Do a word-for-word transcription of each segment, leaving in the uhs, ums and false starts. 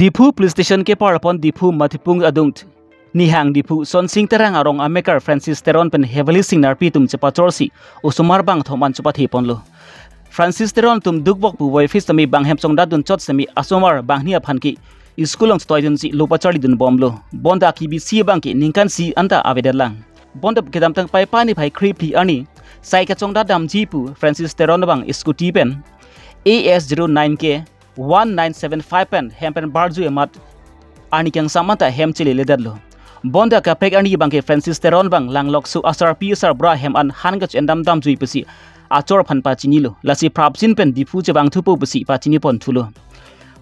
Diphu Police Station kepar pon Diphu Mathipung adung Nihang Diphu Sonsing Terang arong amekar Francis Teron pen Heavenly Sing Narpi atum chepachorsi osomar bangthom an chepathe ponlo. Francis Teron atum dukvok puvoiphit sitame bang hem chongdatdun chot sitame asomar banghini aphan ke school along chetoidunsi lo pacharlidun bomlo. Bonta akibisi abang ke ningkan isi anta avedetlang. Bonta kedamtang Paipai niphai krephli arni sai kachongdat damji pu Francis Teron abang scooty pen A S zero nine K one nine seven five pen hem pen barjui amat arni kangsam anta hem cheleledetlo. Bonta kaprek arni abang ke Francis Teron abang langlokso asarpi asarbura hem an han kacho-en dam damjui pusi achor aphan pachinilo. Lasi prapjin pen Diphu chevangthupo pusi pachini ponthulo.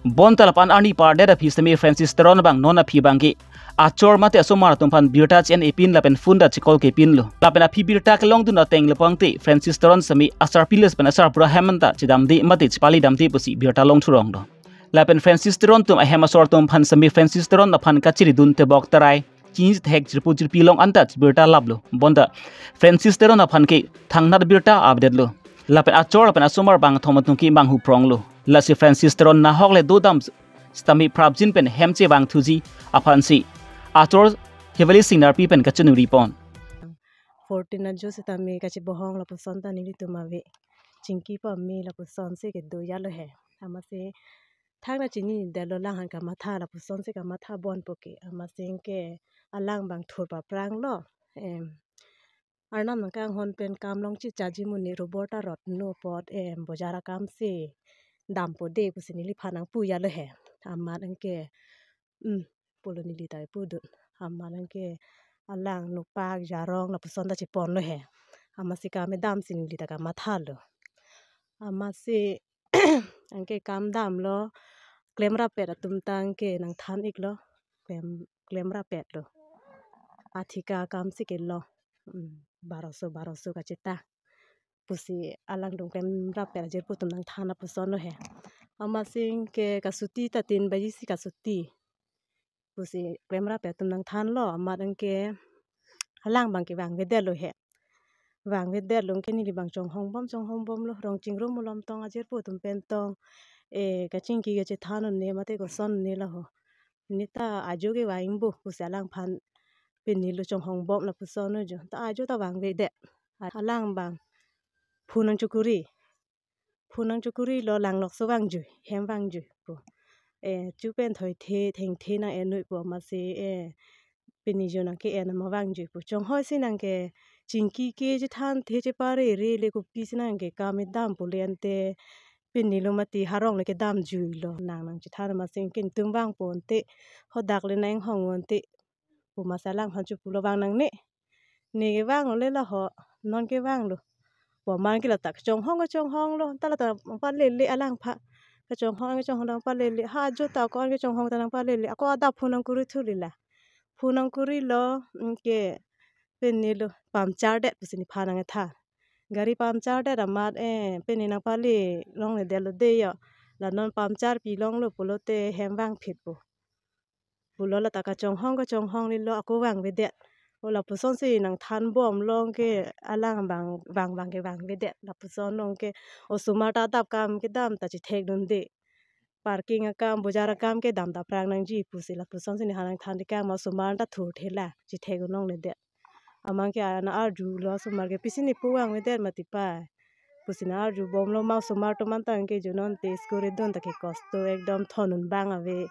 Bonta lapu-an arni pardet aphi sitame Francis Teron abang non aphi abang ke achor mate asomar atum aphan birta che-en epin lapen phone ta checall ke pinlo. Lapen aphi birta kelongdun ateng lepangte Francis Teron sitame asarpi lapen asarbura hem anta chedamde mate chepalidamde pusi birta longthurong do. Lapen Francis Teron atum ahem asor atum aphan sitame Francis Teron aphan kachiridun tebok tarai chini thek jirpo jirpi along anta birta laplo. Bonta Francis Teron aphan ke thangnat birta avedetlo. Lapen achor lapen asomar bangthom atum ke manghu pronglo. Lasi Francis Teron nahok le dodam sitame prapjin pen hem chevangthuji aphansi achor Heavenly Sing Narpi pen kachiningri pon. Fourteen ajo sitame kachebohong lapuson ta nelitum ave. Chingki pame lapusonsi kedo yalo he. Amatsi thangta chinidetlo, alang aphan kamatha lapusonsi kamatha bompo ke. Amatsi ke alang abang thur papranglo. Em, Arnam nangkanghon pen kam longchit chaji muni robor ta rot nu apot, em, bojar akamsi dampo de pusi neliphan nangpu yalo he. Amat anke, mm, pulo neli ta pudun. Amat anke alang nopak jarong lapuson ta cheponlo he. Amatsi kam damsi neli ta kamathalo. Amatsi anke kam damlo, klemrap pet atum ta anke nangthan iklo. Klem, klemrap petlo. Athika akamsi kelo. Hmm, baroso, baroso kacheta pusi alangtum klemrap pet ajirpo atum nangthan lapusonlo he. Amatsi ke kasuti ta tin baji si kasuti pusi klemrap pet atum nangthanlo, amat anke alang abang ke vangvedetlo he. Vangvedetlo anke neli abang chonghong bom, chonghong bomlo, rong chingrum malom tong ajirpo atum pen tong, eh, kachingki kachethan un-e mate koson un-e laho. Neta ajo ke vangbo pusi alangphan pinilo chonghong bom lapusonlo jo. Ta ajo ta vangvedet. Alang abang phone nangchokuri. Phone nangchokurilo, langlokso vangjui, hem vangjui pu. Eh, chu pen thoithe, thengthe nang-en noi pu amatsi, eh, pini jo nangke-en ma vangjui pu. Chonghoi si nangke chingki ke chethanthe cheparere le kopisi nangke kam dampo le ante pinilo mati harong le kedamjuilo. Nang nangchethan amatsi ke netum vangpo ante, hadak le nang-inghong ante pu amatsi alangphan chopulo, vang nangne. Ne kevanglo le laho, non kevanglo. Pu amat ke lata kachonghong kachonghonglo, ta lata nangpalele alangphan. Kachonghong kachonghong nangpalele. Ha ajo ta ako an kachonghong ta nangpalele. Ako adap phone nangkuri thulila. Phone nangkurilo, anke pinilo puncture det pusi nephan nangthan. Gari puncture det amat, eh, pini nangpale longledetlo de yo. La non puncture pi longlo pulote hem vangphitpo pulo, lata kachonghong kachonghonglelo, ako vangvedet. O lapusonsi nangthan bomlo anke alang abang vang abang ke vangvedet. Lapuson anke osomar ta adap kam kedam ta chethekdunde. Parking akam, bojar akam kedam ta prang nangji pusi lapusonsi nephan nangthan tekang ma osomar ta thurthela chethekdun longledet. Amat ke nang-arjulo, osomar ke pisi nepu vangvedet mati pai pusi nang-arju bomlo ma osomar atum anta anke jo non te school ridun ta ke kosto ekdom thon un abang ave,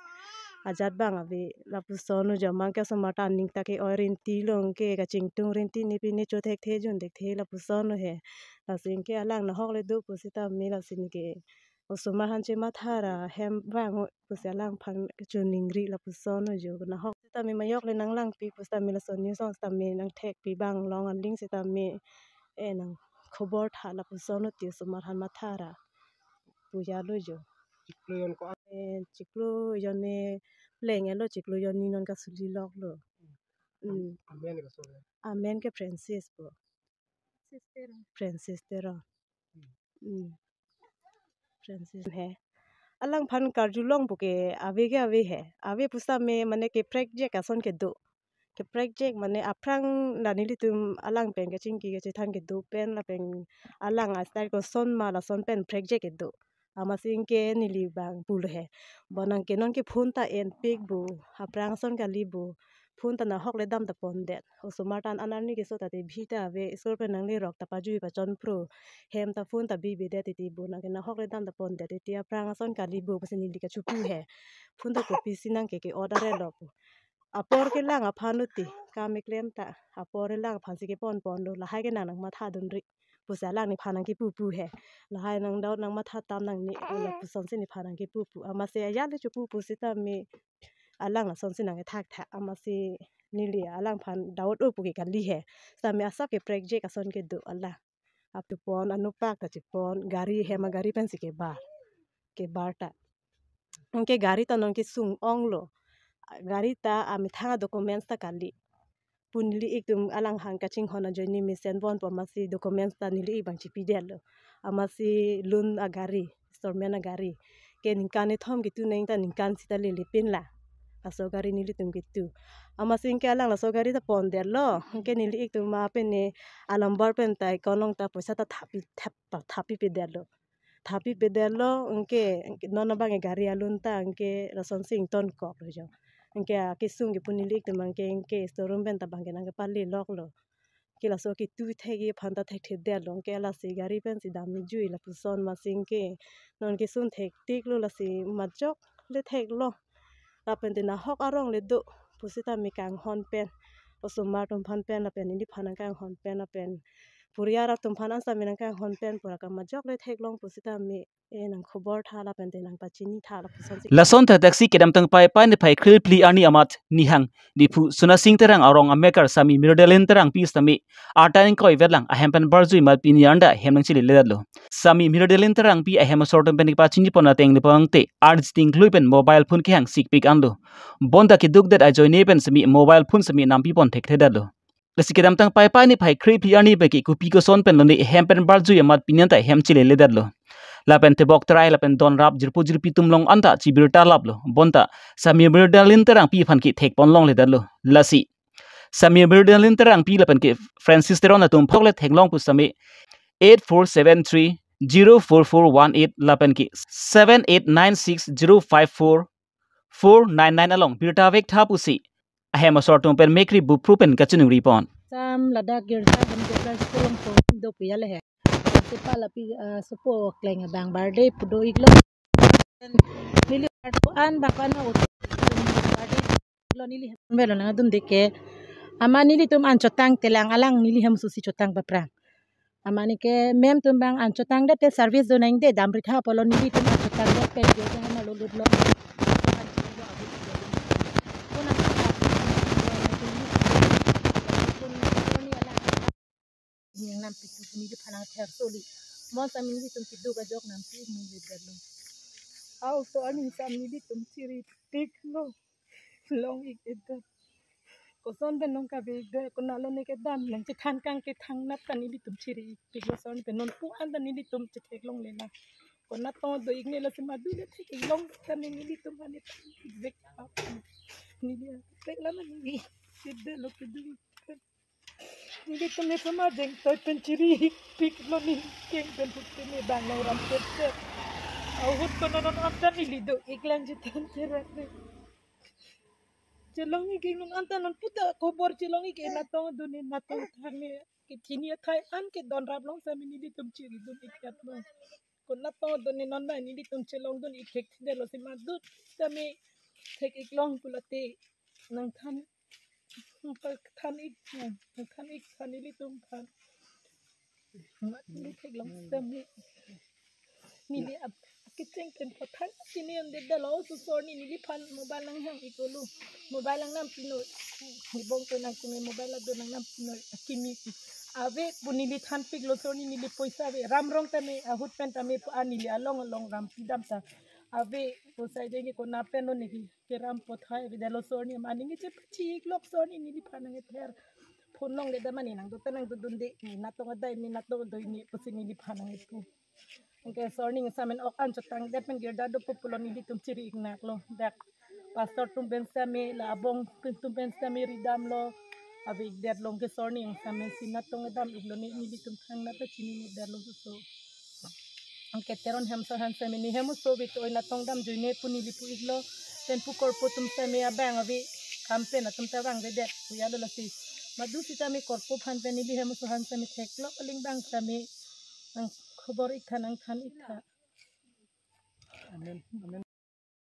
ajat abang ave lapusonlo jo. Amat ke osomar ta aning ta ke-oi rinti lo anke kachingtung rinti ne pine chothekthe junthekthe lapusonlo he. Lasi anke alang nahok le do pusitame lasi neke osomar aphan chemathara hem vang pusi alangphan kachiningri lapusonlo jo. Nahok sitame majok le nanglangpi pusitame lason news along sitame nangthekpi abang long aling sitame, eh, nang khobor tha lapusonlo ti osomar aphan mathara pu yalo jo. Chiklo jon ko-an? Eh, chiklo jon ne pleng elo, chiklo jon ni non kasuliloklo. Hmm. Amen ke so. Amen ke Francis pu. Sister. Francis Teron. Hmm. Francis he. Alangphan karjulongpo ke ave ke ave he. Ave pusitame mane keprek jek ason kedo. Keprek jek mane aphrang la nelitum alang pen kachingki kachethan kedo pen lapen alang a-style koson ma lason pen prek jek kedo. Amatsi anke neli abang pulo he. Bonta anke nonke phone ta enpik bo, aphrang ason kali bo. Phone ta nahok le dam ta pondet. Osomar ta an arni keso ta te bhi ta ave, school pen nanglerok ta pajui pachon pro. Hem ta phone ta bibedet titi, bonta anke nahok le dam ta pondet titi, aphrang ason kali bo pusi neli kachepu he. Phone ta kopisi nangke ke-ot arelo pu. Apor kelang aphan lo ti, kam keklem ta. Apor kelang aphansi kepon ponlo, lahai ke nang nangmatha dunri pusi alang neliphan nangkepu pu he. Lahai nang doubt nangmatha tam nangne, lapusonsi neliphan nangkepu pu. Amatsi ajat le chepu pu sitame alang lasonsi nangkethakthak. Amatsi neli alangphan doubt-o pu ke kali he. Sitame asap ke prekjek ason kedo alang. Aphi pon, anopak ta chepon, gari hem agari pensi kebar. Kebar ta. Anke gari ta nonke sung-onglo. Gari ta amethang a-documents ta kali. Pu neli-ik atum alanghang kachinghon ajoine mesen ponpo amatsi documents ta neli-ik abang chipidetlo. Amatsi loan agari, installment agari. Ke ningkan kethom ketu neng ta ningkan sita lele pinlang. Laso gari nelitum ketu. Amatsi anke alang laso gari ta pondetlo. Anke neli-ik atum ma pen ne alombar pen ta konong ta poisa ta thapi thap thapi pedetlo. Thapi pedetlo, anke, anke non abang ke gari a-loan ta anke lasonsi ingtonkoklo jo. Anke akesung ke pu neli-ik atum anke, anke showroom pen ta abang ke nangkepaleloklo. Ke laso ketu thekji aphan ta thekthedetlo. Anke lasi gari pensi dam jui lapuson amatsi anke nonke sun thektiklo, lasi majok le theklo. Lapen te nahok arong le do pusitame kanghon pen, osomar atum aphan pen lapen neliphan nangkanghon pen lapen puriar atum aphan an sitame nangkanghon pen pura kam majok le theklong pusitame, e, nangkhobor tha lapen te nangpachini tha lapusonsi. Lason thakthak si kedamtang Paipai niphai krephli arni amat Nihang Diphu Sonasing Terang arong amekar Sami Mirdelin Terangpi sitame arta ingkoi vetlang ahem pen barjui amat pini anta hem nangcheleledetlo. Sami Mirdelin Terangpi ahem asor atum pen kepachini pon ateng le pangte arjiti ingklui pen mobile phone kehang sikpik anlo. Bonta kedukdet ajoine pen sitame mobile phone sitame nampi pon thekthedetlo. Lasi kedamtang Paipai niphai krephli arni pen ke kopi koson pen lone hem pen barjui amat pini anta hem cheleledetlo. Lapen tebok terai lapen donrap jirpo jirpi atum along anta chibirta laplo. Bonta Sami Mirdelin Terangpi aphan ke thekpon longledetlo. Lasi Sami Mirdelin Terangpi lapen ke Francis Teron atum phok le theklong pusitame eight four seven three zero four four one eight lapen ke seven eight nine six zero five four four nine nine along birta vek tha pusi ahem asor atum pen mekri bupru pen kachiningri pon. Sam ladak girja dan girja school along pon do puya le he. Sepa lapi, ah, sopo kleng abang birthday pu do-iklo. Neli birthday an bang pano ut birthday lo neli hem belo nang adun deke. Ama nelitum an chotang telang alang neli hem susi chotang paphrang. Ama neke ma'am atum bang an chotang det te service do nang de dam ritha apotlo nelitum an chotang det pen jo jahana lo lutlo. Yang nampi tu neliphan nangther soli. Mo sitame nelitum keduk ajok nampi nung yudar lo. Au so ani sitame nelitum chiripiklo. Long-ik-et det. Koson pen nangkave-ik det, konatlo ne kedam nangchethan kang kethan nat ta nelitum chiri-ikpiklo, son pen non pu an ta nelitum chetheklonglelang. Konat tong do-ikne lasi madu le thek-iklong ta ne nelitum hane thek-ik vek ap. Neli thek lama neli kedetlo keduk. Nelitum nephan ajeng toi pen chiri-ikpiklo, ne keng pen ahut pen ne bang nang ram pet pet. Ahut kono non anta neli do-iklang chethan cherak ne. Chelong-ik non anta non puta khobor chelong-ik natong do ne natong thang ne. Kechini athai an ke donrap along sitame nelitum chiri dun-ik-etlo. Konat tong do ne non dai nelitum chelong dun-ik thekthedetlo si madu sitame thek-iklong pulote nangthan, nangthan-ik, nangthan-ik than nelitum than. Mat neli theklong sitame neli ap kecheng pen pathang chini an dedetlo, so sor ni neliphan mobile nanghang-iklo. Mobile nangnam pinoi. Nibong to nangkume mobile ado nangnam pinoi. Akimi ave pu neli thanpiklo, sor ni neli poisa ave. Ram rong tame ahut pen tame pu an neli along along ram pidam ta. Ave poisa denge konat pen lo neli keram pothai ave dalo sor ni ama neli chepachi-iklok sor ni neliphan nangther. Phone longledet mane nangdo ta nangdo dunde ne natong adai ne natong doi ne pusi neliphan nangpu. Anke sor ni sitame ok an chotang det pen girja dopo pulo nelitum chiri-iknaklo. Dak pastor atum pen sitame la abong atum pen sitame ridamlo. Ave-ik detlo anke sor ni sitame si natong dam-iklo ne nelitum thangnat ta chininedetlo so. Angke Teron Hemsar aphan semi ne hem oso vit oi natong damjuine pu neli pu-iklo. Pen pu korpo atum semi abang ave, kam pen atum ta vangvedet pu ya lo lasi. Madu sitame korpo aphan pen neli hem oso aphan semi theklong aling abang semi nang khobor-iktha, nangthan-iktha. Amen. Amen.